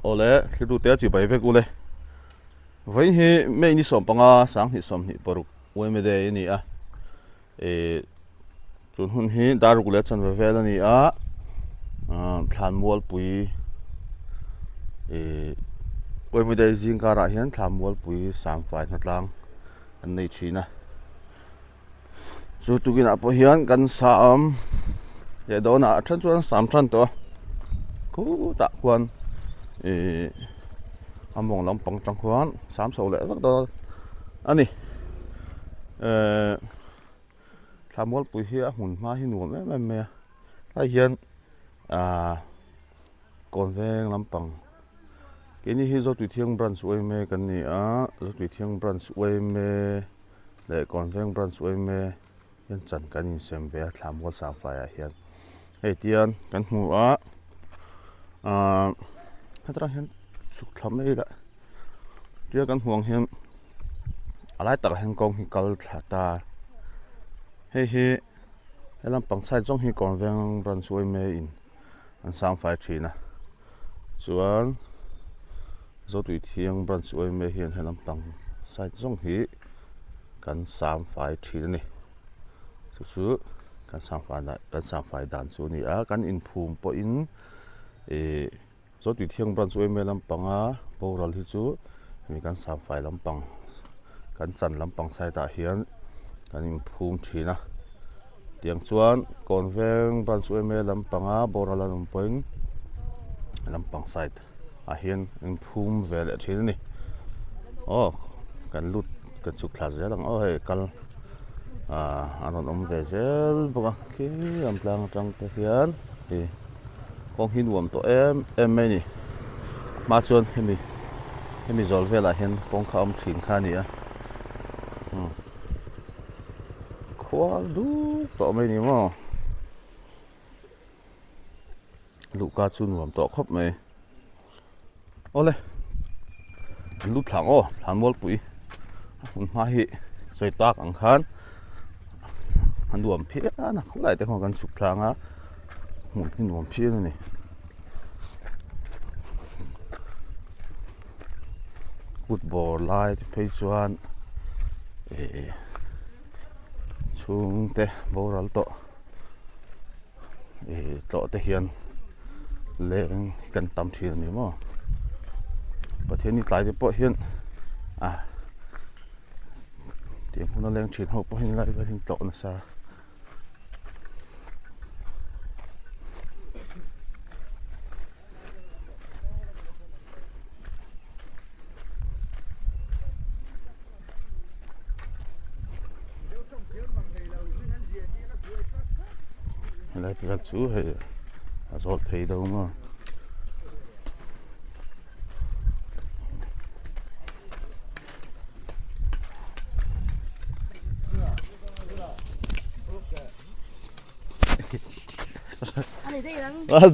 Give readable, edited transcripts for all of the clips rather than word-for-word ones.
Awle thlitu te a chibai vek ule. Vawiin hi May ni 15 2026 Uaime Day a ni a. Ih tun hun hi dar ruk leh chanve vel a ni a. Thlan mualpui ih Uaime Day zing karah hian thlan mualpui sangfai hnatlang an nei thin a. Chu tukin ah pawh hian kan sam leh dawnah a then chuan sam tan tawh a khutah khuan ihh a mawng lampang atang khuan sam chho leh vek dawn a ni ehh thla mualpui hi a hmun hma hi nuam em em mai a tlai hian ahh kawn veng lampang keini hi Zotuithiang branch uaime kan ni a Zotuithiang branch uaime. Leh Kawnveng Branch Uaime hian chan kan insem ve a thla mual sangfaiah hian hei tian kan hmu a ahh hetah hian chhuk thla mai ila tia kan hmuh ang hian a lai takah hian kawng hi kal thla ta hei hi he lampang side zawng hi Kawnveng Branch Uaime in an sangfai thin a chuan Zotuithiang Branch Uaime hian he lampang side zawng hi kan sam fai thin a ni chu chu kan sam fai dan kan sam fai dan chu a ni a kan inphum pawhin ih Zotuithiang Branch Uaime lampanga boral hi chu hemi kan sam fai lampang kan chan lampang side ah hian kan inphum thin a tiang chuan Kawnveng Branch Uaime lampanga boral an awm pawhin lampang side. ah hian an phum ve leh thin a ni aw kan lut kan chhuk thla zel ang aw hei kal ah a rawn awm ve zel bawk a khi lam tlang atang te hian ih kawng hi nuam tawh em em mai a ni hma chuan hemi hemi zawl velah hian kawng kha a awm thin kha a ni a umm khual duk tawh mai a ni maw. Luhka chu nuam tawh khawp mai. Awle an lut thlang aw thlan mualpui a hmun hma hi sawi tak ang khan a nuam phian a khawlai te khawn kan chhuk tlang a hmun hi nuam phian a ni. Kut bawr lai te phei chuan eh chhungte boral tawh. Ih tlawh te hian leng kan tam thin a ni maw Pathian hi tlai te pawh hian a tiang huna leng thin ho pawh hian lai vel hi tlawh nasa. Helai pakhat chu hei a zawt phei deuh maw.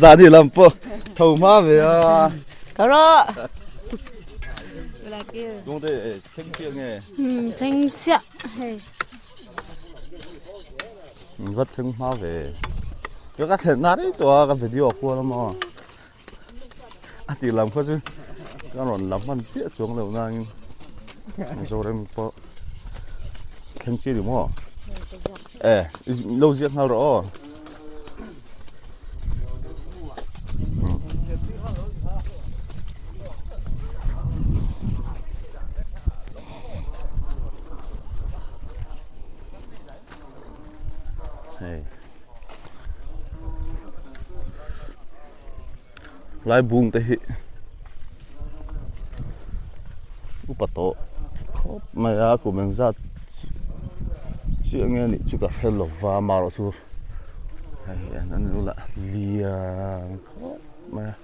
Zani lam pawh tho hma ve a. Ka rawh. Dawngte thleng chiah nge? Thleng chiah hei. Va thleng hma ve. Ka ka thlen na rei tawh a ka video a kual a maw. A tih lam kha chu ka rawn la hman chiah chuang loh nangin Mizoram pawh thleng chiah ni maw? E lo ziak nghal rawh aw. Hei lai bung te hi upa tawh khawp mai a kum engzat chiah nge anih chu ka hre lo va amaherawhchu hei an lo lah lian khawp mai a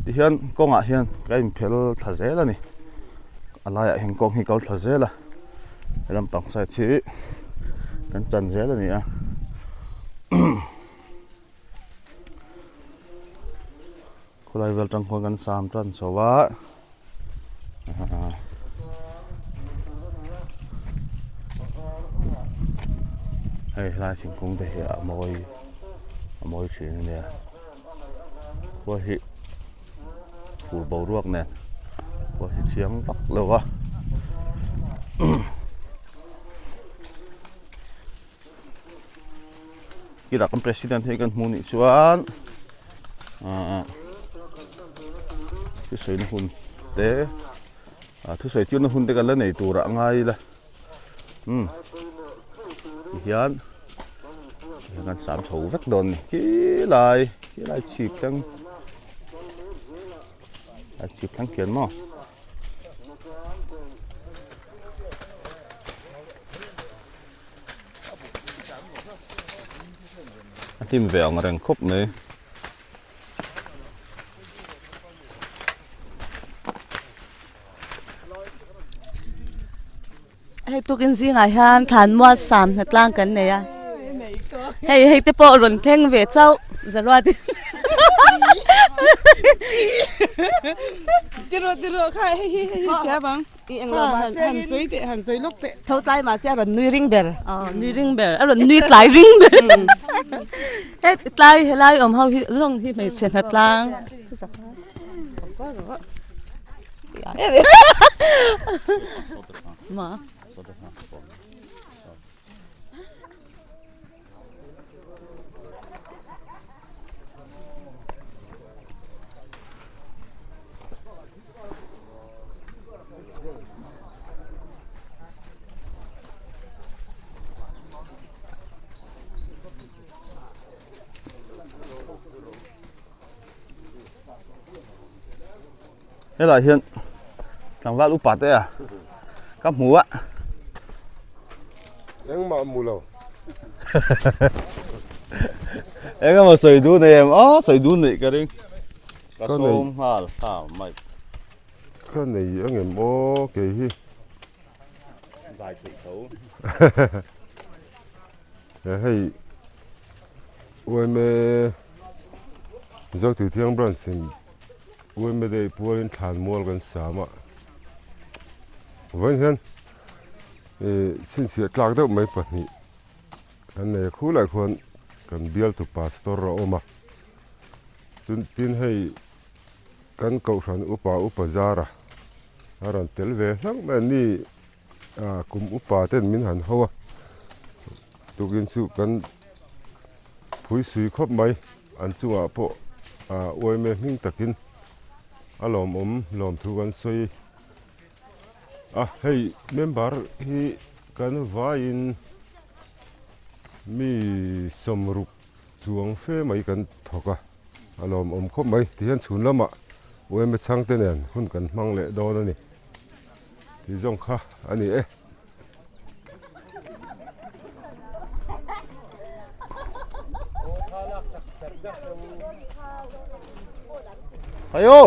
tihian kawngah hian ka inphel thla zel a ni a laiah hian kawng hi kal thla zel a he lampang side hi kan chan zel a ni a. Khawlai vel tang khuan kan sam tan chho a hei helai thingkung te hi a mawi a mawi thin a nia khua hi. Fur boruak nen pawh hi chiang vak lo a. Kila kan president hei kan hmuh nih chuan ah thusawi na hun te ah thusawi tirna hun te kan la nei turah a ngai ila umm tihian tihian kan sam chho vek dawn a ni khilai khilai chhip thleng a chhip thleng khian maw. A hlim ve ang reng khawp mai. Hei tukin zingah hian thlanmual sam hna tlang kan nei a hei hei te pawh rawn thleng ve chauh zaruat in Tiraw tiraw kha hei hi hei hi chhia bang. I englo mahse han sawi teh han sawi lawk teh. Tho tlai mahse a rawn nui ring ber. Aw nui ring ber a rawn nui tlai ring ber. Hei tlai helai awm ho hi zawng hi hmeichhe hna tlang. Ma. Helai hian tlangval upa te a ka hmu a. Engmah hmu lo. Engemaw sawi dun nei em? Aw sawi dun neih ka ring. Ka sawm nghal ha mai. Ka nei angem aw kei hi. Zai theih tho. Hei UMA Zotui Thiang Branch in UMA Day pualin thlan mual kan sam a. Vawiin hian chhinchhiah tlak deuh mai pahnih kan nei a khulai khuan kan bialtu pastor a awm a. Chun tin hei kan kohhran upa upa zara a rawn tel ve hlauh mai a ni a kum upa ten min han ho a tukin chu kan phui sui khawp mai an chungah pawh ah uaime hming takin a lawmawm lawmthu kan sawi a hei member hi kan vaiin mi sawmruk Chuang fe mai kan thawk a, a lawmawm khawp mai. Tihian chhun lamah UMA chhangte nen hun kan hmang leh dawn a ni. Tih zawng kha a ni e. Hayo!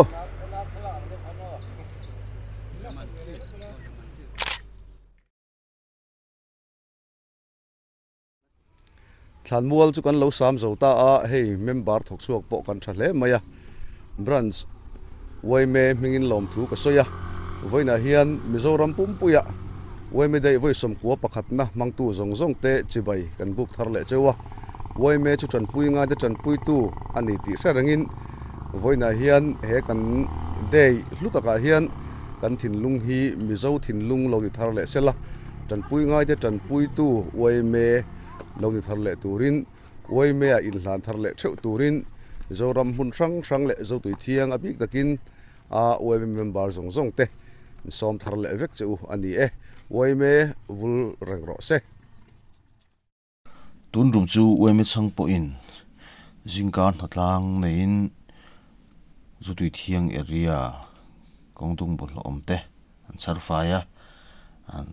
Thlanmual chu kan lo sam zo ta a, hei member thawk chhuak pawh kan tha hle mai a, Branch yma hmingin lawmthu ka sawi a, vawiinah hian Mizoram pumpuia yma daih vawi sawmkua pakhatna hmangtu zawng zawng te chibai kan buk thar leh cheu a, yma chu tanpui ngaite tanpuitu a ni tih hre rengin vawiinah hian he kan day hlu takah hian kan thinlung hi Mizo thinlung lo ni thar leh sela. Tanpui ngaite tanpuitu uaime lo ni thar leh turin, uaimea inhlan thar leh theuh turin Zoram hmun hrang hrang leh Zotui Thiang a bik takin a uaime member zawng zawng te sawm thar leh vek che u a ni e. Uaime vul reng rawh se. Tun rum chu uaime chhang pawhin zingkar hnatlang neiin Zotui Thiang area kawngdung bawlhhlawh awm te an chhar fai a, a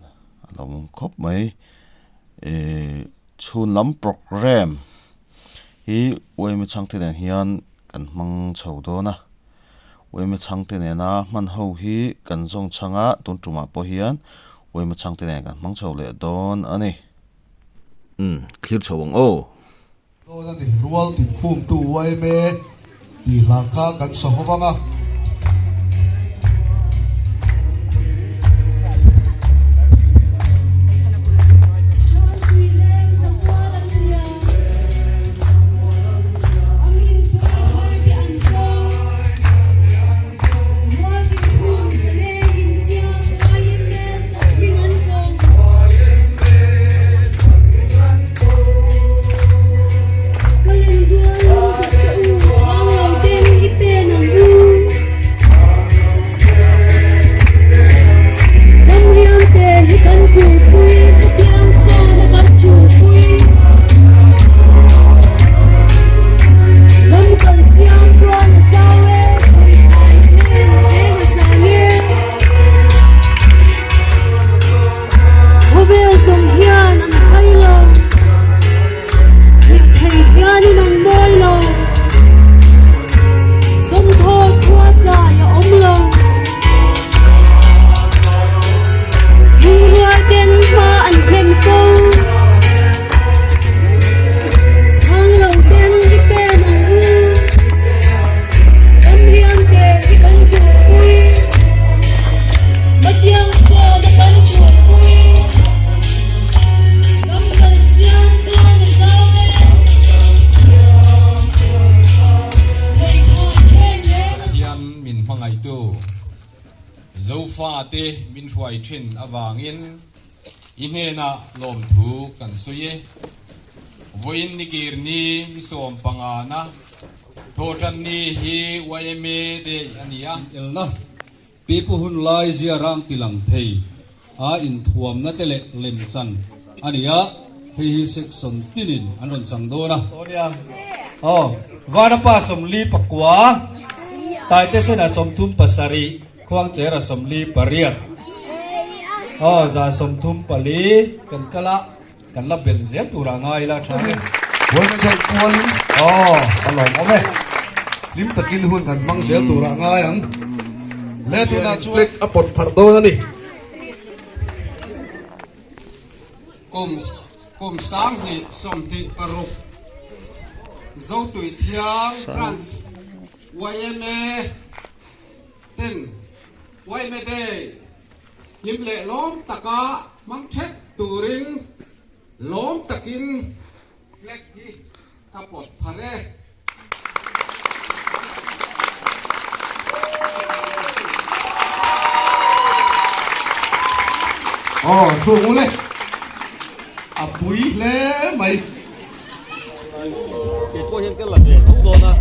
lo awm khawp mai. Ehh chhun lam programme hi uaime chhangte nen hian kan hmang chho dawn a, uaime chhangte nena hman ho hi kan zawng chhang a, tun tumah pawh hian uaime chhangte nen kan hmang chho leh dawn a ni. Umm thlir chho ang aw. Dawn a ni, rual tinkhumtu yma tih hla kha kan sa ho vang a. Zofate min hruai thin avangin i hnenah lawmthu kan sawi e. Vawiin nikir ni ni 15 na thawhtan ni hi YMA Day a ni a. Elna pipu hun lai zia rang tilang thei a inthuamna te leh lemchan a ni a, hei hi section tinin an rawn chang dawn a. Aw, Vanapa 49, Taitesena 37, Khuangchera 48. Aw, 134 kan kal a, kan la belh zel turah ngai ila tha e. Huaina daih pualin aw a lawmawm e. Hlim takin hun kan hmang zel turah ngai ang. Le tunah chuan flag a pawt pharh dawn a ni. Kum kum 2026 Zotuithiang Branch yma ten yma Day hlim leh lawm taka hmang theuh turin lawm takin flag hi ka pawt pharh e. Aw thung ule a pui hle mai. Kei pawh hian ka la ve tho dawn a.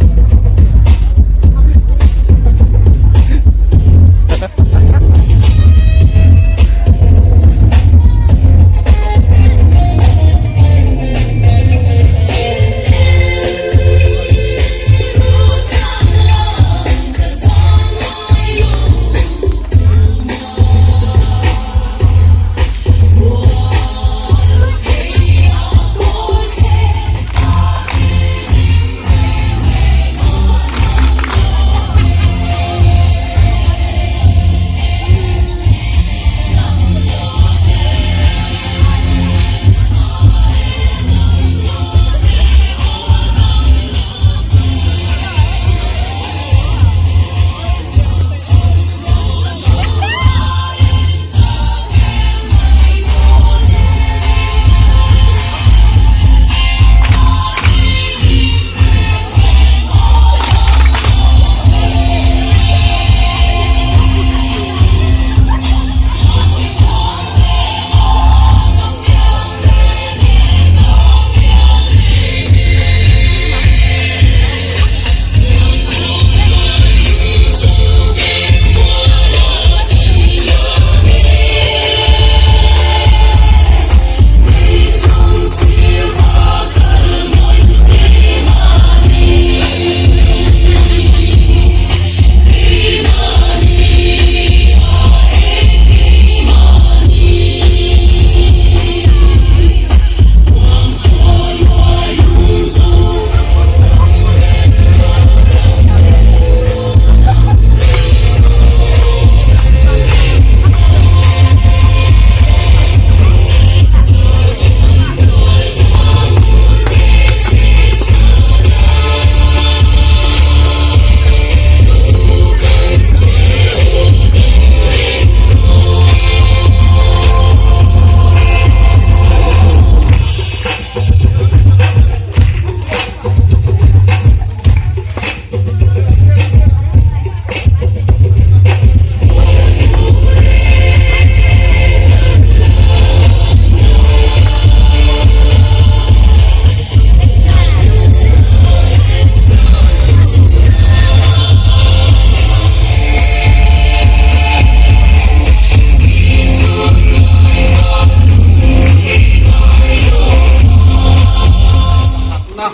Pakhatna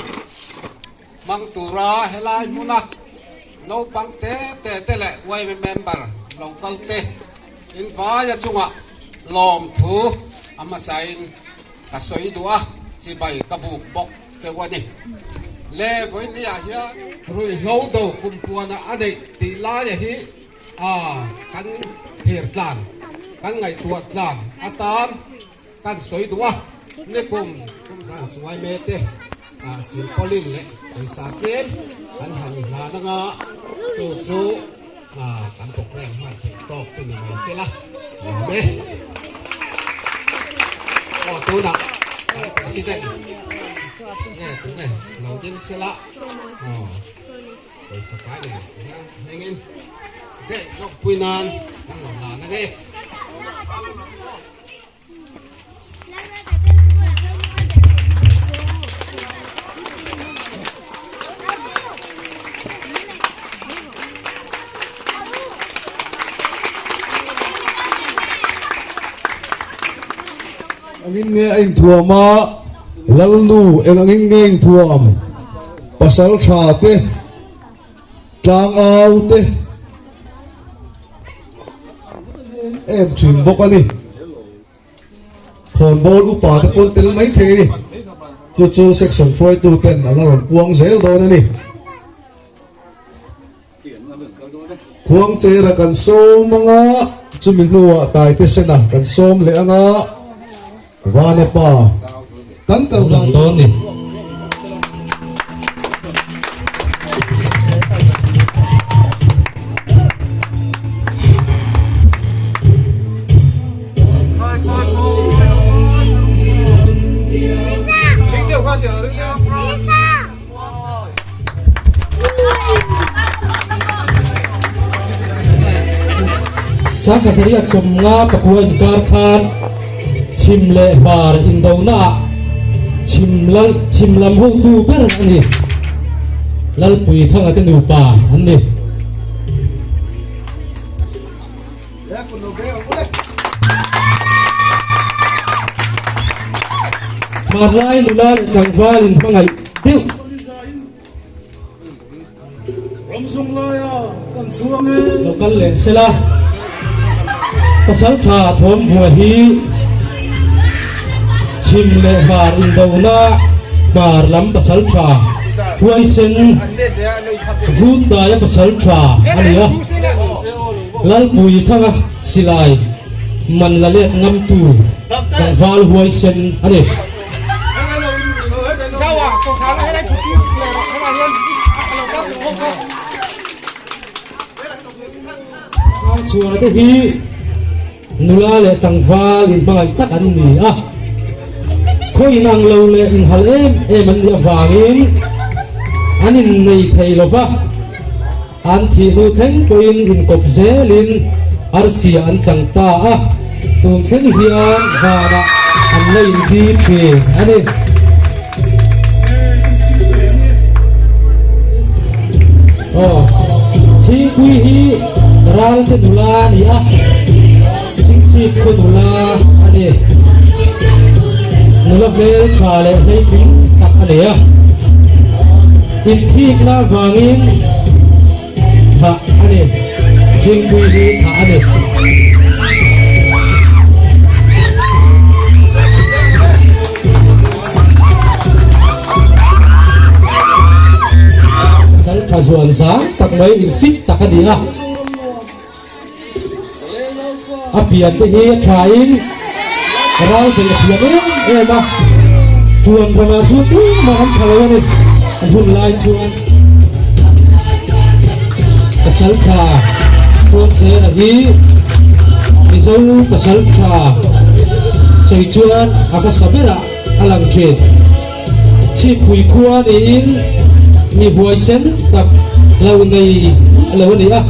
hmang tura helai hmuna naupang te te te leh yma member lo kal te invaia chungah lawmthu a hmasain ka sawi duh a, chibai ka buk bawk cheu a ni. Le vawinia hian ruihhlo do kumpuana a neih tih laia hi a kan thlir tlan, kan ngaihtuah tlan atan kan sawi duh a, nikum kum khan suai me te silpaulin leh pawisa tlem kan han hlan anga chu chu kan program hman theih tawk chu ni mai se la lawm e. Aw tunah kan president nge tunge lo ding se la aw pawisa fai nei hian hmingin deh lawk pui nan kan lo la. ani. Angin nge a inthuam a, Lalnu eng angin nge inthuam, pasal tha te, tlangau te em thin bawk a ni. Khawnbawl upa te pawn tel mai thei a ni. Chu chu section hruaitu ten a la rawn puang zel dawn a ni. Khuangchera kan sawm anga chumi hnuah Taite Sena kan sawm leh anga Vanapa kan kal dan dawn ni. Sangkhasaria sawmnga pakua inkar khan chhim leh hmar indonaah chhim lal chhim lam hotu ber a ni. Lalpui Thanga te nupa an ni. Hmanlai nula leh tlangval inhmangaih deuh. Lo kal leh sela, Pasaltha thawmvua hi chhim leh hmar indona hmar lam pasaltha huaisen Vundaia pasaltha a ni a. Lalpui Thanga silai man la let ngamtu tlangval huaisen a ni. Tlangchhuana te hi nula leh tlangval inhmangaih tak an ni a, khaw inang lo leh inhal em em an nih avangin an innei thei lo va. An thih hnu thleng pawhin inkawp zelin arsia an chang ta a, tun thleng hian vanah an la inti thin a ni. Aw, Chhingpui hi Ralte nula a ni a, Chhingchhip khaw nula a ni. Nula hmel tha leh hleitling tak a nei a. Inthikna vangin thah a ni. Chhingpui hi thah a ni. Pasal tha zuan zang tak mai infit tak a ni a. A pian te hi a thain ral beih a thiam em em a, tuan ramah chuan tumah an tha lo a ni. A hun lai chuan pasal tha Khuangchera hi Mizo pasal tha sawi chuan a hmasa berah a lang thin. Chhipui khua niin mi huaisen tak lo nei a lo a ni a.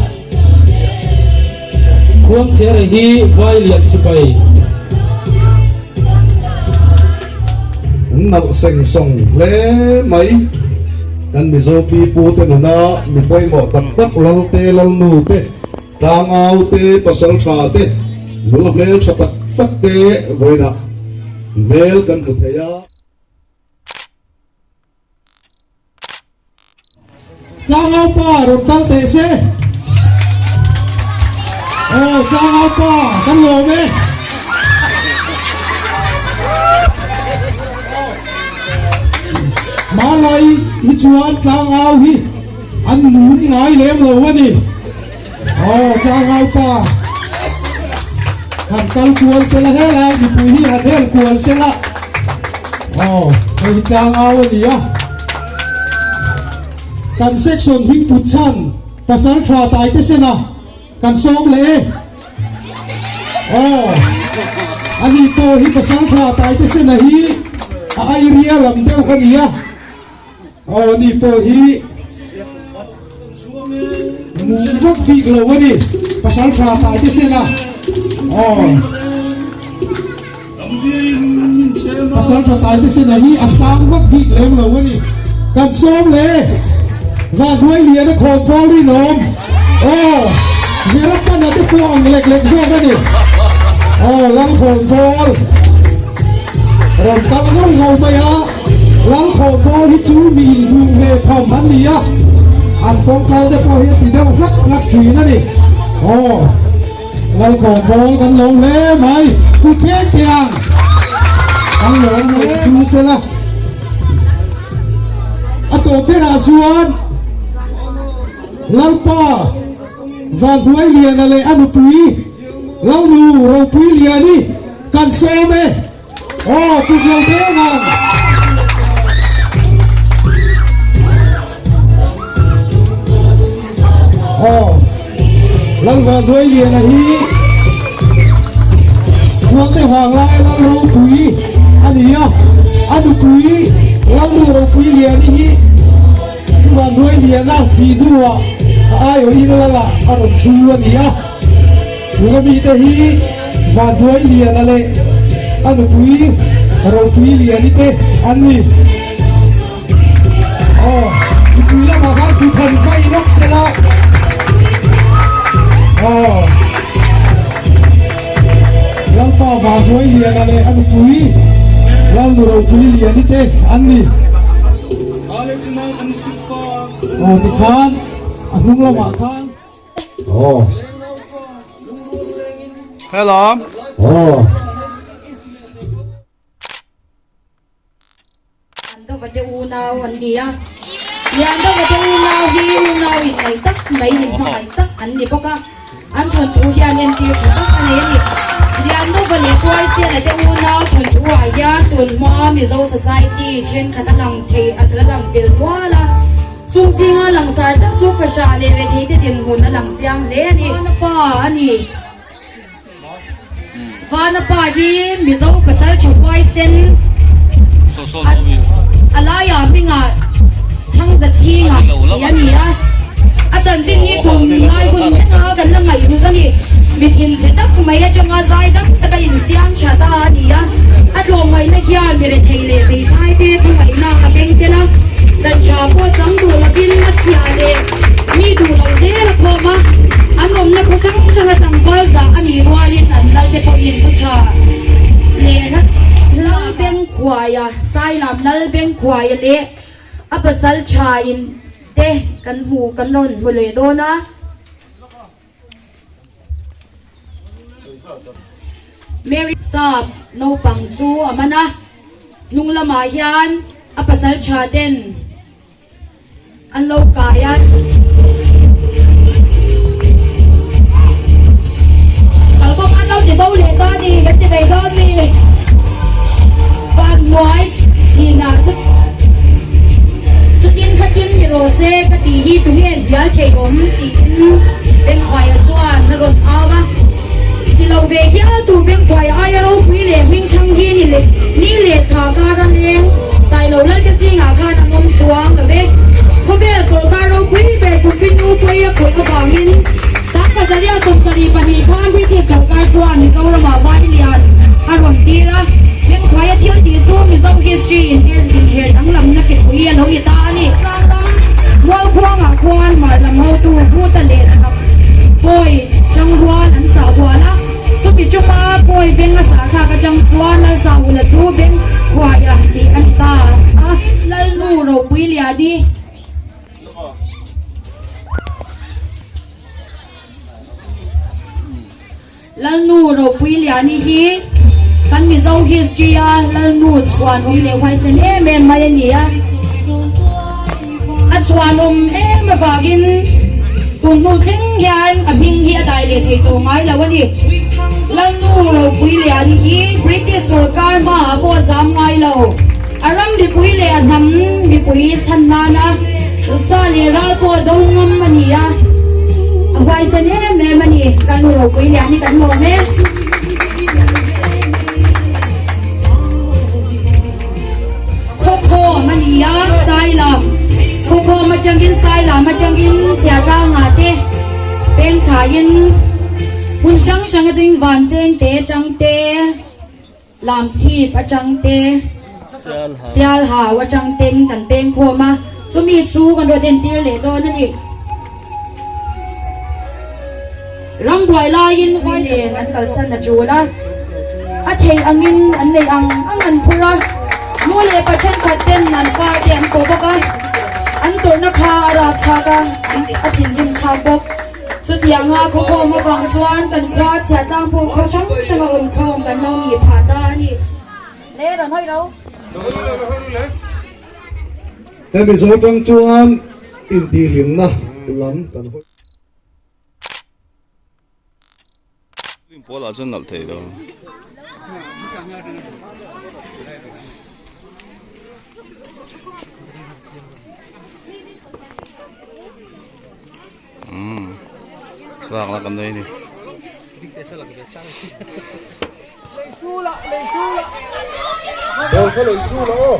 Khuangchera hi vai lian sipai. An nalh seng sawng hle mai. Kan Mizo pi pu te nuna mi pawimawh tak tak Lalte, Lalnu te, Tlangau te, Pasal tha te, nula hmel tha tak tak te vawiinah hmel kan hmu thei a. Tlangau pa rawn kal teh se. Aw tlangau pa kan lawm e. Malai hi chuan tlangau hi an mum ngai lem lo a ni. Aw tlangau pa han kal kual sela helai mipui hi han hel kual sela. Aw hei hi tlangau a ni a. Kan section hming put chhan pasal tha tai te sena kan sawm leh e. Aw ani pawh hi pasal tha tai te sena hi a area lam deuh a ni a. Aw ani pawh hi mum vak bik lo a ni pasal tha tai te sena. Aw. Pasal tha tai te sena hi a sang vak bik lem lo a ni. Kan sawm le Vanhuai lian a khawn pawl rinawm. Aw. Verapana te pawh ang lek lek zawk a ni. Aw lal khawn pawl. Rawn kal ngau ngau mai a. Lal khawn pawl hi chu mi induh ve tham an ni a. An kawng kal te pawh hi a ti deuh hlak hlak thin a ni. Aw. Lal khawn pawl kan lawm hle mai. Kut pheng tiang kan lawm lo chu sela. A tawp berah chuan Lalpa Vanduai Liana leh a nupui Lalnu Ropui Liani kan sawm e. Aw kut lo deng ang. Aw Lal Vanduai Liana hi Khualte Vanglai Lal Ropui a ni a, a nupui Lalnu Ropui Liani hi Pu Vanduai Liana thih hnuah a aiawhin Lalah a rawn thu a ni a. Tuna mite hi Vanduai Liana leh a nupui Ropui Liani te an ni. Aw, nupui lamah khan kut han vai lawk se la. Aw, Lalpa Vanduai Liana leh a nupui Lalnu Ropui Liani te an ni. Aw, tikhan a hnung lamah khan. Aw. Hello. Aw. Liandova te unau an ni a, Liandova te unau hi unau inngaih tak mai inhmangaih tak an ni bawk a, an thawnthu hian entir tha tak a nei a ni. Liandova leh Tuaisiana te unau thawnthu ah hian tun hma Mizo society thenkhat a lang thei a la lang tel mual a, Chung zinga langsar tak chu fahrah leh retheite dinhmun a lang chiang hle a ni. Vana pa a ni. Vana pa hi Mizo pasal tha huaisen a laiah hmingah Thangza chhingah tih a ni a. A chanchin hi tum ngai hun thlenga kan la ngaihhlut a ni. Mi thinchhe tak mai atanga zai dam taka insiam tha ta a ni a. A tlawmngaihna hian mi rethei leh hmeithai te khawngaihna a beng tel a. Chanchha pawh chang duh lovin a chhia leh mi duh lo zel a khawm a. An awmna khaw hrang hranga tlangval zah a nih rualin an lalte pawhin thu tha leh hla beng khuaia, Sailam lal beng khuaia leh a pasal tha in te kan hmu kan rawn hmu leh dawn a. Mary sap naupang chu a man a, hnung lamah hian a pasal tha ten an lo kai a. Kalkawng an lo ti bo leh ta a ni, kan ti mai dawn mi. Van hnuai chinah chu chutin khatin ni rawh se ka tih hi tunge bial thei awm tiin Bengkhuaia chuan a rawn au a. Ti lo ve hial tu Bengkhuaia aia ropui leh hmingthang hi ni leh ni leh thla kara leng Sailo Lalte zingah khan an awm chuang lo ve. Khawvel sawrkar ropui ber Kumpinu pawi a khawih avangin Sangha zaria 72 khan British sawrkar chuan Mizoramah vai lian a rawn tir a, Bengkhuaia thil tih chu Mizo history inher inher danglamna kepui a lo ni ta a ni. Tlangram Mualkhuangah khuan mar lam hotu Buta leh chhak pawi tangrual an sah hual a, chumi chuma pawi beng a sah thlak atang chuan Lalsahula chu Bengkhuaia tih a ni ta a. Lalnu Ropui Liani. Lalnu Ropui Liani hi kan Mizo history a Lalnu chhuan awm leh huaisen em em mai a ni a. A chhuan awm em avangin tun hnu thleng hian a hming hi a dai leh thei tawh ngai lo a ni. Lalnu Ropui Liani hi British sorkar hmaah pawh a zam ngai lo. A ram mipui leh a hnam mipui chhan nana sa leh ral pawh a do ngam a ni a, a huaisen em em a ni. Kan nu ropui lian hi kan lawm e. Khawkhawm a ni a, Sailam Hmun hrang hrang atangin Vancheng te atang te, Lamchhip atang te, Sialhau atang ten kan peng khawm a, chumi chu kan rawn entir leh dawn a ni. Rambuai laiin vai nen an kalsan a tul a, a theih angin an neih ang ang an phur a, nu leh pa thenkhat ten an fa te an pawh bawk a, an tawrhna kha a rap thlak a, an a thinrim thlak bawk. Chutianga khawkhawm avang chuan kan khua chhiahtlang pawh khaw hrang hranga awm khawm kan lo nih phah ta a ni. Le rawn hawi ro. Hemi zawh tang chuan intihhlimna lam kan hawi. Pawl ah chuan nalh thei lo. Umm thlalak la kan nei ni. Ball kha lei chu la aw.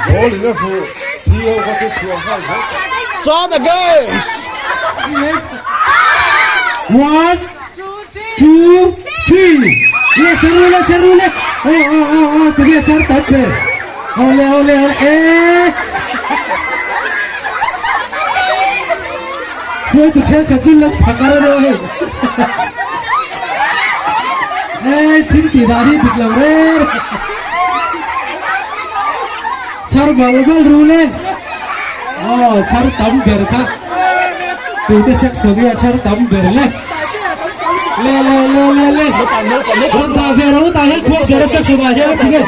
Ball in a fuh thi ho kha chu chhuah nghal vek. Chana games! One, two, three. Le charu le charu le. Oh oh oh oh tu char tam ber. Ole ole ole eh. Chuai tu chen ka chil lam phakara deuh hei. Eh thil ti dan hi dik lo re. Char bal bal ru le. Oh char tam ber kha. Tute section hi a char tam ber le. Le le le le le. Rawn dah ve ro tah hian khuang chera section ah hian tinge.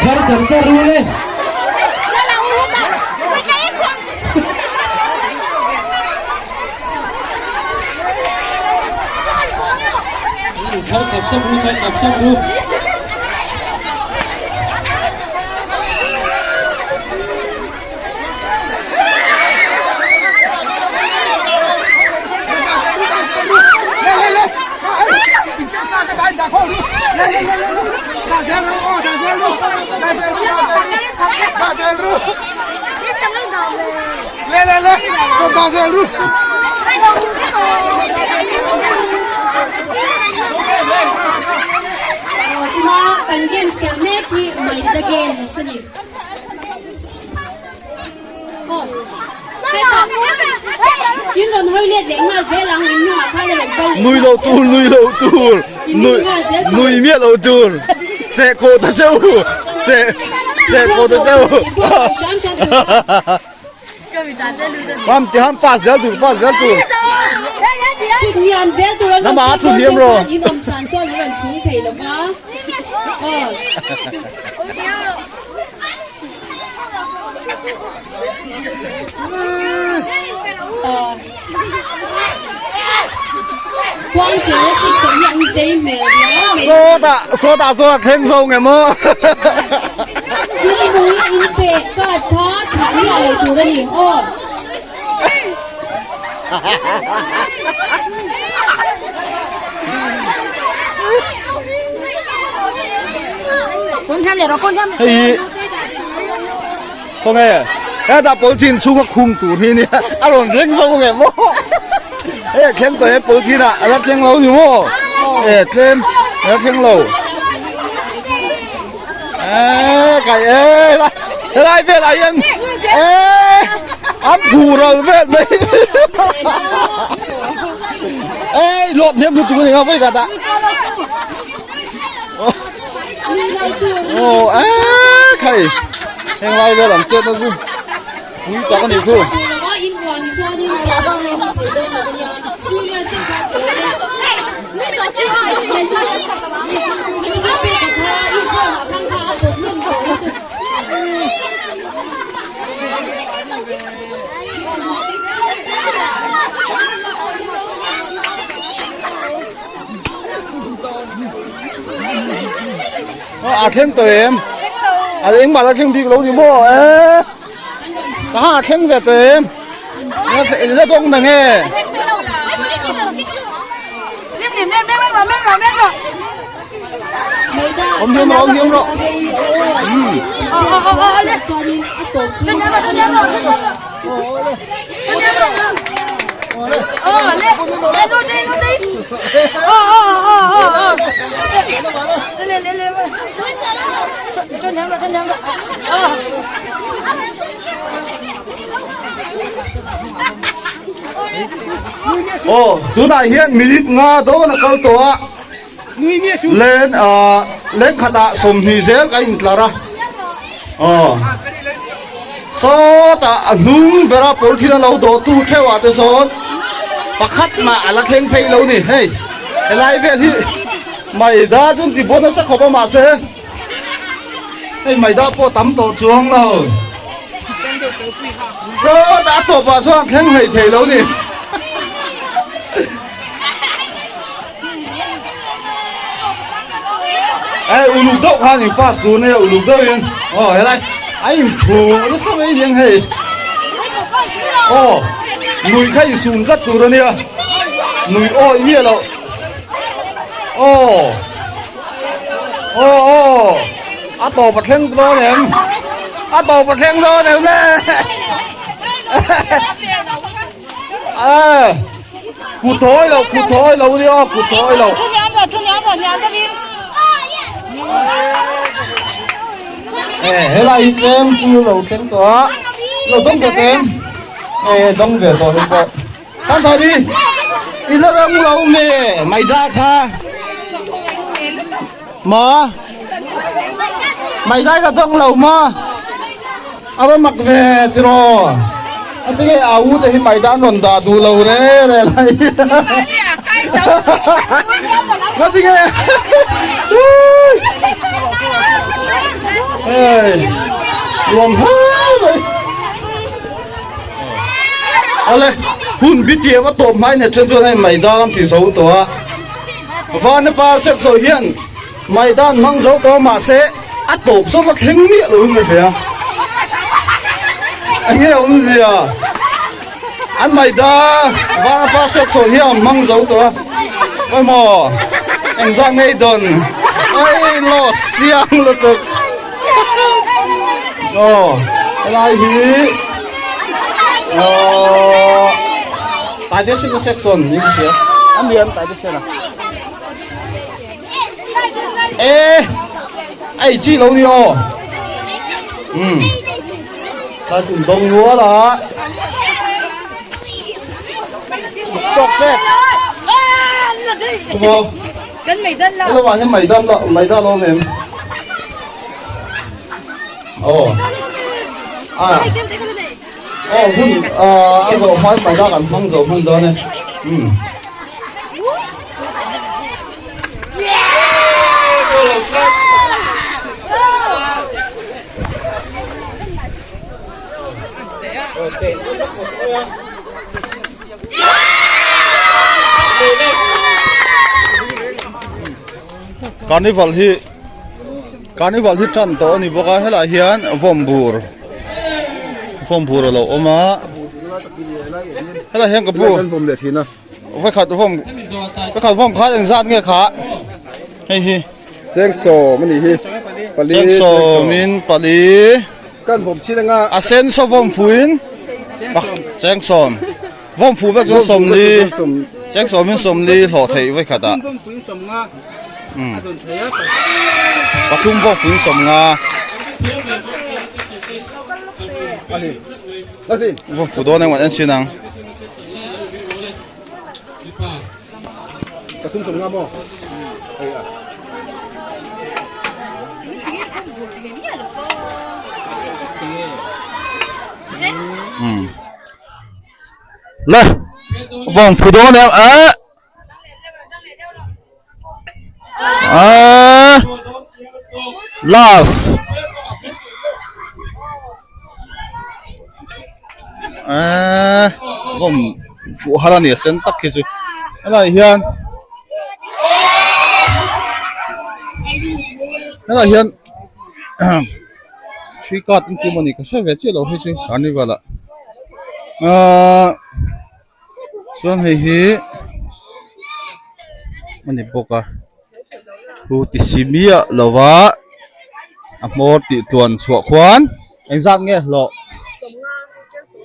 Char char char ru le. Char sap sap ru char sap sap ru. Tuna kan games khelh mek hi Maida games a ni. In rawn hawi let leh nghal zel ang in hnungah khan a rawn kal leh Nui lo tur nui lo tur nui nui miah lo tur seh kawh ta cheu seh seh kawh ta cheu Mam ti ham pass zel tur pass zel tur Thut hniam zel tur an rawn Nama kal thut dawn hniam che rawh. khan in awm san chuan an rawn chhung thei lo va. Aw. Sawtah sawtah saw a thleng zo nge maw? Hei hi khawnge hetah polythene chhunga khung tur hi nia a rawn thleng zo nge maw hei a thleng tawh e polythene ah a la thleng lo ni maw e tlem a la thleng lo eee kai e helai velah hian eee an phu ral vel mai eee. Lot hnem lutuk ani nga voi kata. Oh, a khai. Heng lai vel an chet na chu. Pui tak ani khu. In huan chuan in huan in thei dawn lo ania. Serious deuh kha ti lo le. Ani nge pek a kha i zawn ah khan kha a pawt hnem tawh lutuk. A thleng tawh em? A engmah la thleng bik lo ni maw? E ka ha thleng ve tawh em? La dawng na nge? Awm hiam rawh, awm hiam rawh. Aw, tunah hian minute nga dawn a kal tawh a. Len ah len khatah 20 zel ka intlar a. Aw. Sawtah a hnung bera pawl thil a lo dawh tu theuh ah te sawn pakhat mah a la thleng phei lo ni. Hei helai vel hi maida chu an ti buat nasa khawp a mahse hei maida pawh tam tawh chuang lo. Sawtah a tawpah sawn a thleng hlei thei lo ni. Ê uluk deuh khan in pass tur nia uluk deuh in aw helai a in thu nasa mai aniang hei aw nui kha in sum tlat tur ania nui awi miah loh aw aw aw a tawp a thleng dawn em a tawp a thleng dawn em le Ê Kut thawi lo kut thawi lo nia kut thawi lo. Thu niam rawh thu niam rawh hniam deuhin. Ê helai hi tlem chu lo thleng tawh a lo dawng ve tawh em ê dawng ve tawh hei pawh kan tha ni i la rang lo nge maida kha ma maida ka dawng lo ma. A va mak ve tiraw? A ti nge a u te hi maidan rawn dah duh lo re re lai. Nga ti nge? Hei, nuam hle mai. Ale, hun bi tiam a tawp hmai net chuan chuan hei maidan ti zo tawh a. Vana pa sek sawi hian Maidan hmang zo tawh mahse a tawp zawt la thleng miah lo in ka hria. Eng nge awmzia? An maida vana pa sek sawn hi a hmang zo tawh a. Awi maw? Engzah ngei dawn? Ai lost chiang lutuk. Aw helai hi aw Taitesena section niin ka hria. A ni em Taitesena? Ê ai chi lo ni aw um ta chun dong lua la tawk pek Đúng không? Hello bạn em mày đan lọ mày đan lọ em. Ồ. À. Ồ hun à a zo hmai mày đan kan hmang zo hman dawn e. Um. Carnival hi Carnival hi tan tawh a ni bawk a helaiah hian vawmbur vawmbur a lo awm a helaiah hian ka pu Vawikhat vawm vawikhat vawm kha engzat nge kha hei hi cheng sawm a nih hi pali cheng sawmin pali kan vawm chin anga a sen saw vawm fuin cheng sawm vawm fu vek chuan sawmli cheng sawmin sawmli hlawh theih vawikhat ah pathum vawm fuin sawmnga vawm fu dawn engmah en chin ang. Pathum sawm nga maw? Hei a. Le vòng phu dawn em a a last a vawm fuh har a ni a sen tak khi chu helaiah hian helaiah hian three card an tih mawni ka hre ve chiah lo hei chu carnival ah ahh chuan hei hi a ni bawk a thu ti si miah lo va a hmawr tih tluan chhuah khuan engzat nge hlawh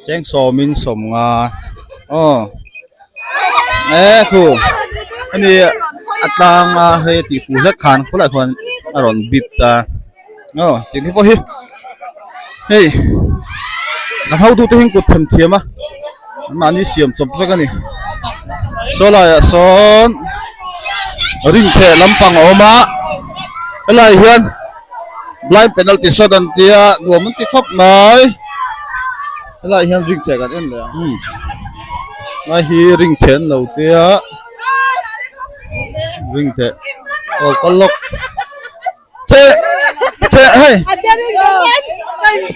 cheng sawmin sawmnga aw e khu hemi a tlanga hei a tih fuh hlek khan khawlaiah khuan a rawn bip ta aw tih te pawh hi hei kan hotute hian kut them thiam a anmahni siam chawp vek a ni saw laiah sawn rin theh lampang a awm a helaiah hian blind penalty shot an tia nuam an ti khawp mai helaiah hian ring theh kan en leh ang lai hi ring theh an lo tia ring theh aw kal lawk. Che che hei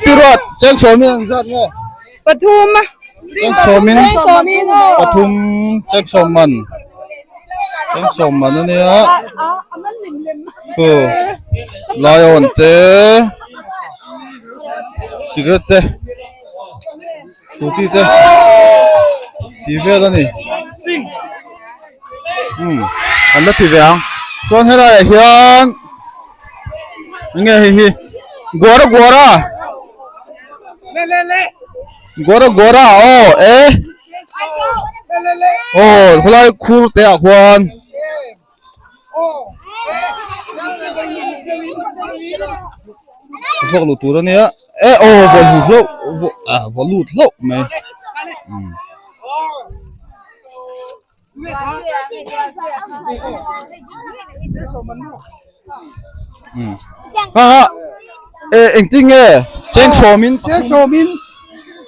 Tiruat cheng sawmin an zat nge Pathum cheng sawmin pathum cheng sawm man cheng sawm man ania khu lion te cigarette te scooty te tih vel ani umm an la ti ve ang chuan helai ah hian enge hei hi guara guara guara guara aw e aw khawlai khur te ah khuan. Vawk luh tur ania e aw vaw lut hlauh vaw ah vaw lut hlauh mai umm. Ha ha e engtin nge cheng sawmin cheng sawmin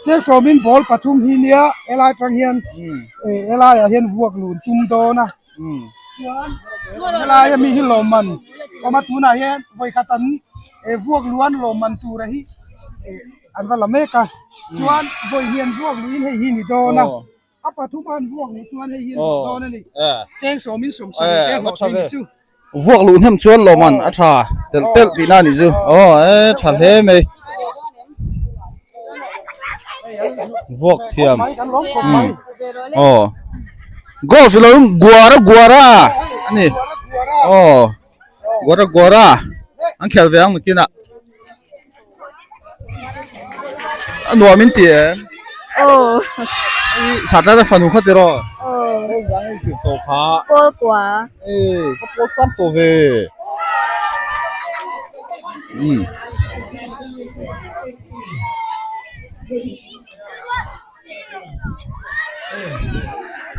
cheng sawmin ball pathum hi nia helai atang hian helai ah hian vuak lun tum dawn a. Helai ami hi lawmman awm a tunah hian vawikhat an vuak luh an lawmman tura hi an va la mek a chuan vawi hian vuak luhin hei hi ni dawn a a pathum a an vuak luh chuan hei hi ni dawn a ni cheng sawmin sawm sarih te hlawh thei ni chu. Vuak luh hnem chuan lawmman a tha telh telh tihna a nih chu aw e tha hle mai vuak thiam aw. Golf ilo guara guara ani aw guara guara an khel ve ang nakinah a nuam in ti em aw satlaia fanu kha tiraw aw kha pawl kua e ka pawl sang tawh ve um.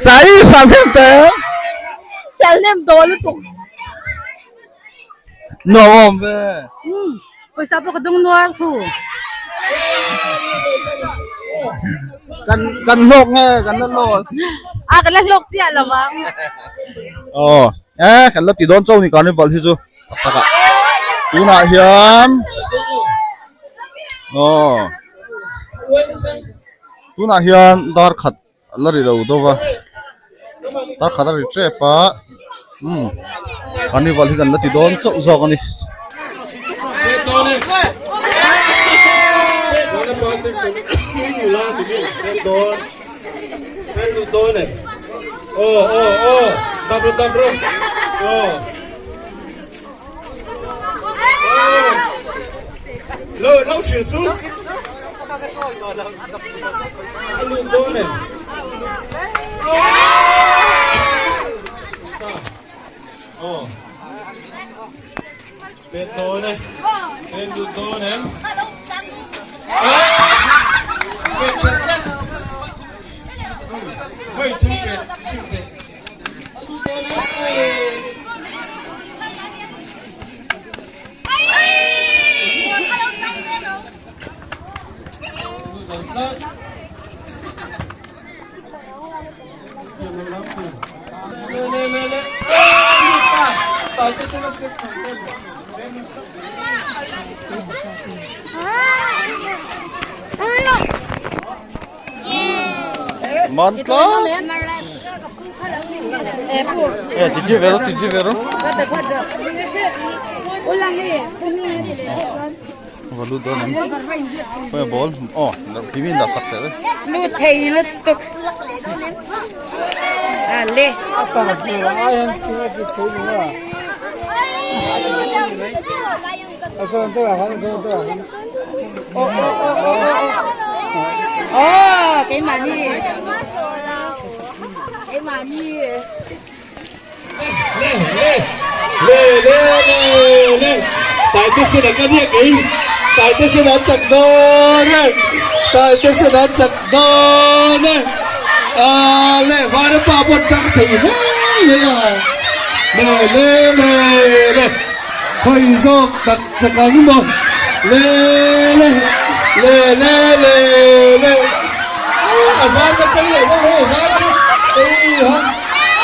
Sai sang hem te. Chal nem to lutuk. Nuam awm ve. Pawisa pawh ka dawng nual khu. Kan kan hlawk nge kan la hlawk. A kan la hlawk chiah lo ang. Aw e kan la ti dawn chauh ni carnival hi chu tak tak ah tunah hian aw. Tunah hian dar khat a la ri lo deuh va dar khat a ri tep a umm carnival hi kan la ti dawn chauh zawk a ni. Man tla eh ti ti vero ti ti vero valu don em foi ball oh timin da sak te lu thei lu tuk à le Oh, cái mà đi. Cái mà đi. Le le le le le le tại tôi sẽ là cái gì tại tôi sẽ là chặt đồ này tại tôi sẽ là chặt đồ này à le và nó bảo bọn trắng thì le le le le le khơi dốc đặt chặt cái mà le le le le le le à và nó chân lại nó rồi và nó ê hả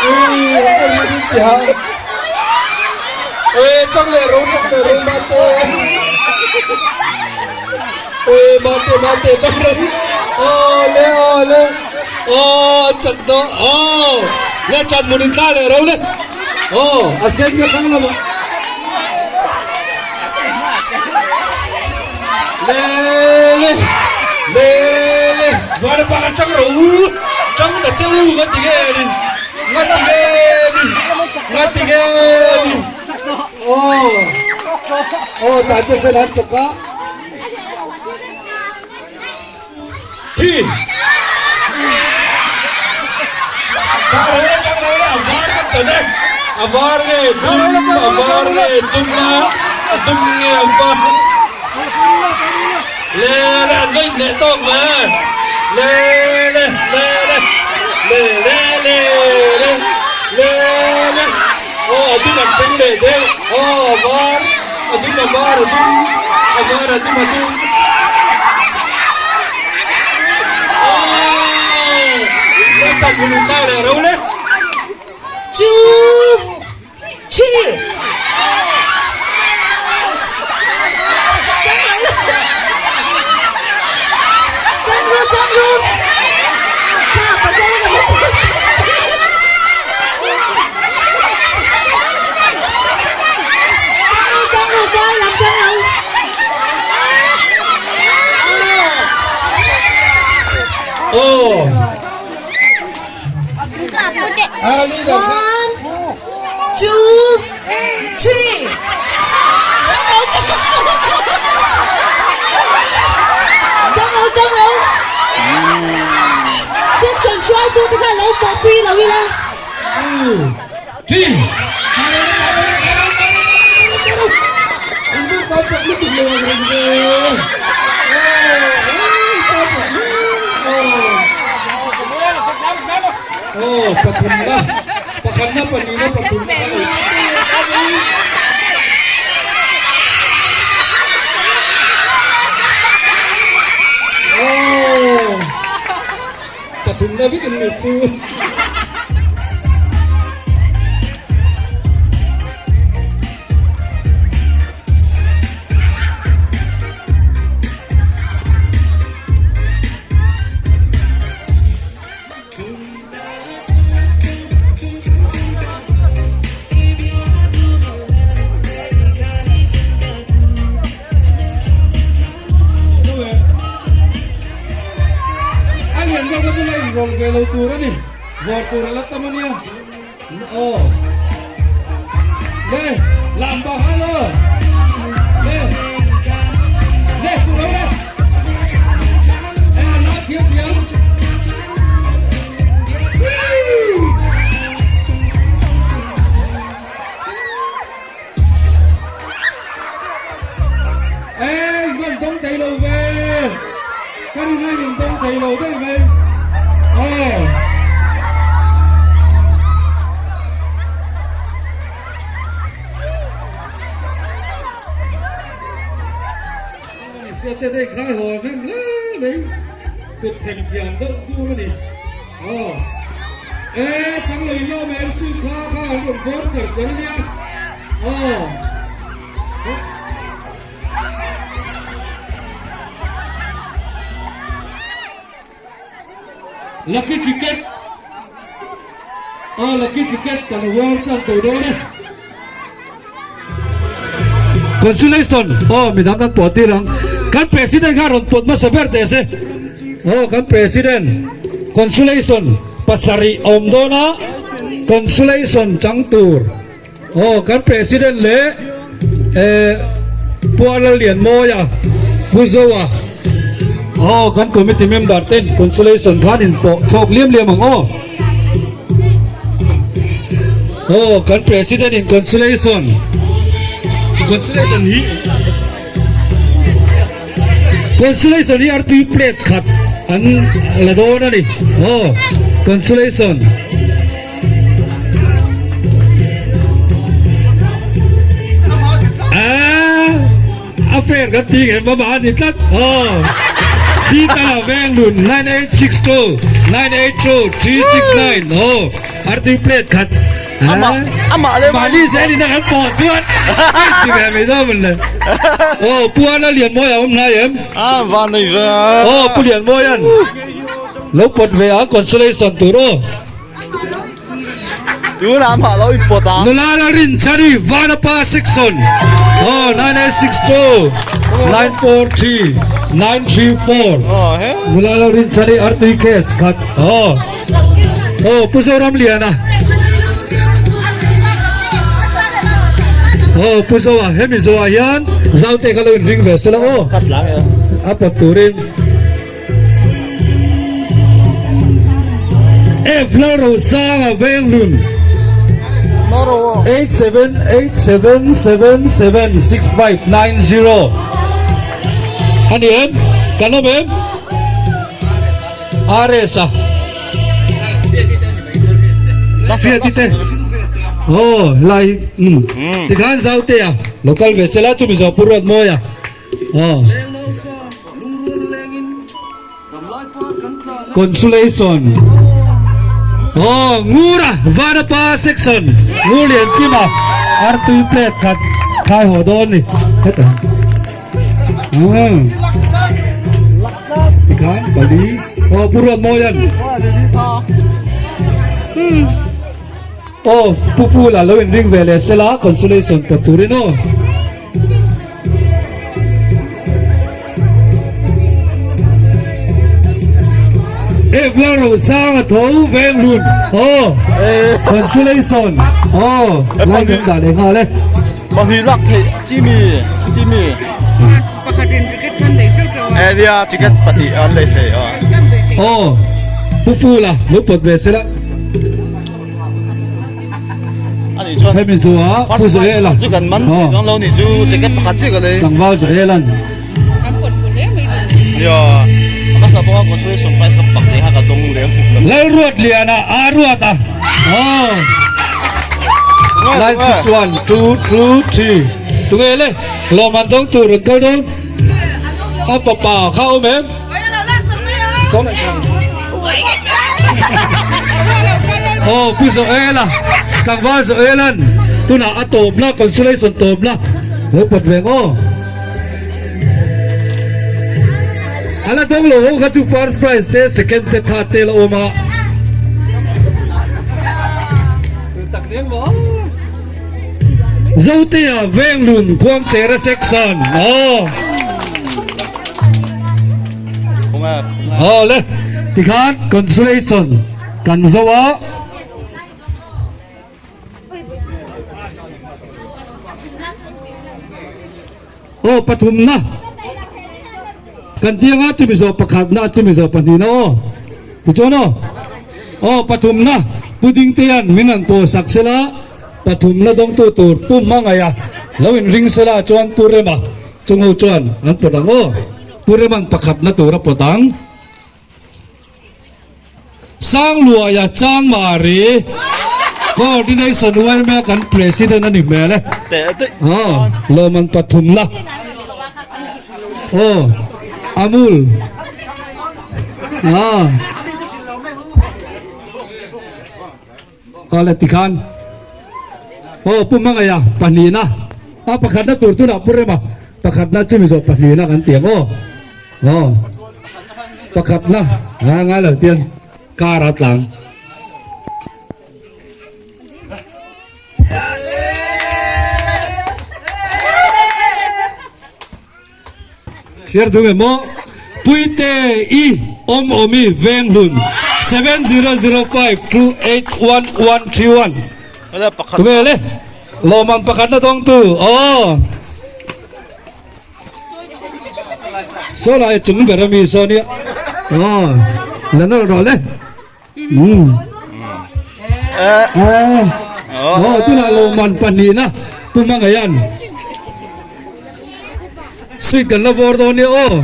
ê hả ê chắc lệ rô mà tê ê mà tê bắt rồi ô lê ô chặt đó ô lê chặt một đến ta lệ rô lê ô à xem cái không là mà lê lê lê lê và nó bắt trăng rồi trăng là chơi ngắt thì ghê đi ngắt thì ghê đi ngắt thì ghê đi ô ô tại tôi sẽ đánh sập cá thì avar nge dum avar nge dum na dum nge avar lê lê anh vinh lê tốt mà lê lê lê lê lê lê lê lê lê lê ô dum anh vinh lê thế ô avar dum avar dum avar dum dum ô lê ta gulu ta lê râu lê chú chi Oh. One, two, three. Trong đâu. Section try to cái lâu bỏ quy là quy là. Three. Oh, pakunna, pakunna, panina, pakunna. Oh, pakunna bikin lucu. Aw. Lucky ticket. Aw lucky ticket kan award tan tawh dawn e. Consolation aw midang kan pawh tir ang. Kan president kha rawn pawt hmasa ber teh se. Aw kan president consolation pasarih a awm dawn a consolation chang tur aw kan president leh eh Pu Lallianmawia Pu Zoa aw kan committee member ten consolation khan in pawh chhawk liam liam ang aw. Aw kan president in consolation consolation hi consolation hi artui plate khat an la dawn a ni aw consolation a fair kan ti nge mama a ni tlat aw Sitala veng nun 9862 982 369 aw artui plate khat Ama ama le mahni zel in a kan pawh chuan ti ve mai dawn mawn le aw pu Ana Lianmawia a awm hnai em a van nei ve aw pu Lianmawia'n lo pawt ve a consolation tur aw Tunah mah lo in pawt ang. Nula la rin chani Vanapa section aw 9862 943 934 Nula la rin chani artui case khat aw aw Pu Zoram Liana aw Pu Zoa hemi Zoa hian Zaute kha lo in ring ve sela aw a pawt turin F Lalrosanga Venglun 8787776590 A ni em? Kan awm em? RS a Hriat te Aw helai hi umm tikhan Zautea lo kal ve sela chumi zawh Pu Ruatmawia Aw. Consolation. Aw, Ngura Vanapa section Ngur Lian Kima artui plate khat khai haw dawn ni. Heta. Umm. Tikhan pali. Aw, Pu Ruatmawian. Aw, Pu Fula lo inring ve leh sela consolation pawt turin aw. Evla Rosanga tho veng lun aw consolation aw lai kan dah leh nghal e. Pahnih lak theih chimi chimi Pakhatin ticket kan nei teuh teuh a. E nia ticket pahnih an nei thei a. Aw Pu Fula lo pawt ve sela. Hemi zuah Pu Zoela tlangval Zoela'n Lalruatliana a ruat a aw 9 6 1 2 2 3 tunge le lawmman dawng tur rawn kal dawn a fapa kha a awm em? Aw Pu Zoela tlangval Zoela'n tunah a tawpna consolation tawpna lo pawt ve ang aw. A la dawng lo ho kha chu first prize te second te third te la awm a. Zotea Venglun Khuangchera section aw. Aw le tikhan consolation kan zo a. Aw pathumna kan tianga chumi zawh pakhatna chumi zawh pahnihna aw tichuan aw aw pathumna pudding te hian min han pawh sak sela pathumna dawngtu tur pu hmangaih a lo inring sela chuan pu rema Chungho chuan an pawt ang aw, Pu Reman pakhatna tur a pawt ang. Sangluaia Changmari Coordination yma kan President a ni hmel e. Aw, lawmman pathumna. Aw, Amul. Aw. Aw le tikhan. Aw Pu Mangaia pahnihna a pakhatna tur tunah Pu Rema pakhatna chumi zawh pahnihna kan ti ang aw. Aw pakhatna a ngai lo tian car a tlang. Chhiar dung em aw? Puite i awm awmi Venghlun 7005281131 Tunge le? Lawmman pakhatna dawngtu aw. Saw lai chung ber ami saw nia. Aw la nawlh rawh le. Umm. Aw tunah lawmman pahnihna Pu Mangaian sweet kan la vawr dawn nia aw.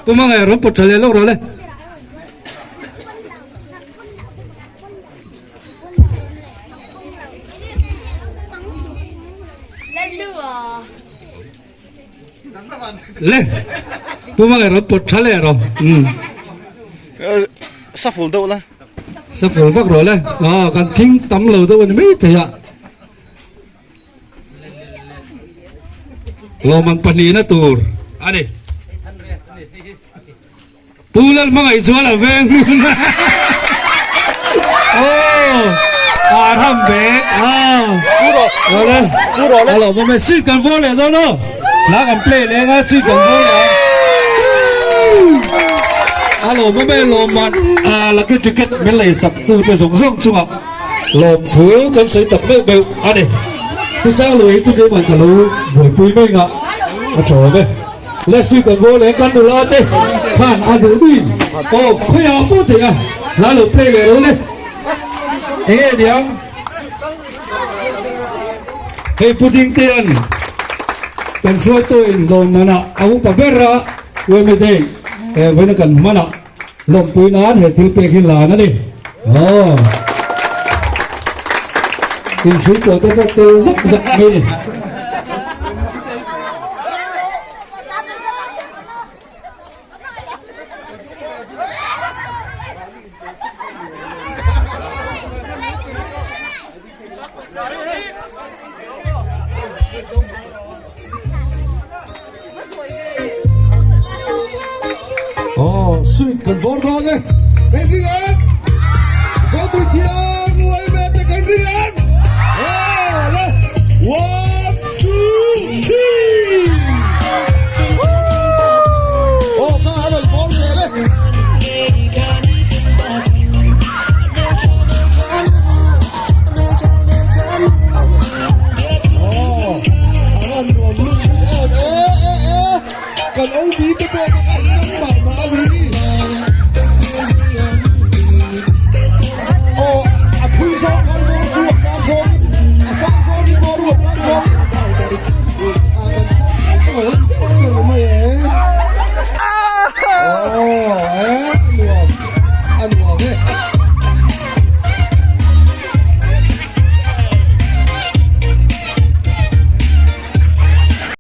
Pu Mangaia rawn pawt tha leh lawk rawh le. Le pu ma ngai ron pot tha le ro um saful deuh la saful vak ro le a kan thing tam lo deuh ani mai thei a lawman pahnihna tur ani Pu Lalhmangaihzuala veng hmun aw Arham bek a Awle a lo awm e seat kan vawr leh dawn aw hla kan play leh anga seat kan vawr leh ang a lo awm e lawmman a lucky ticket min lei sak tu te zawng zawng chungah lawmthu kan sawi tak meuh meuh a ni Pu Sangluai hi chu keimah ka lo buaipui mai ngah a tha awm e. Leslie kan vaw leh kan nula te khan a duh duin aw khawiah pawh thei a hla lo play leh lo le enge niang hei pudding te an kan hruai tu in lawm manah a upa ber a ueme day he vawiin kan hmanah lawmpui nan he thil pek hi lan a ni aw inhrui pawh te pawh tel zak zak mai ni. Aw sweet kan vawr dawn e kan ring em Zotui thiam nuai ve te kan ring em aw le one two three aw kha a rawn vawr zel e.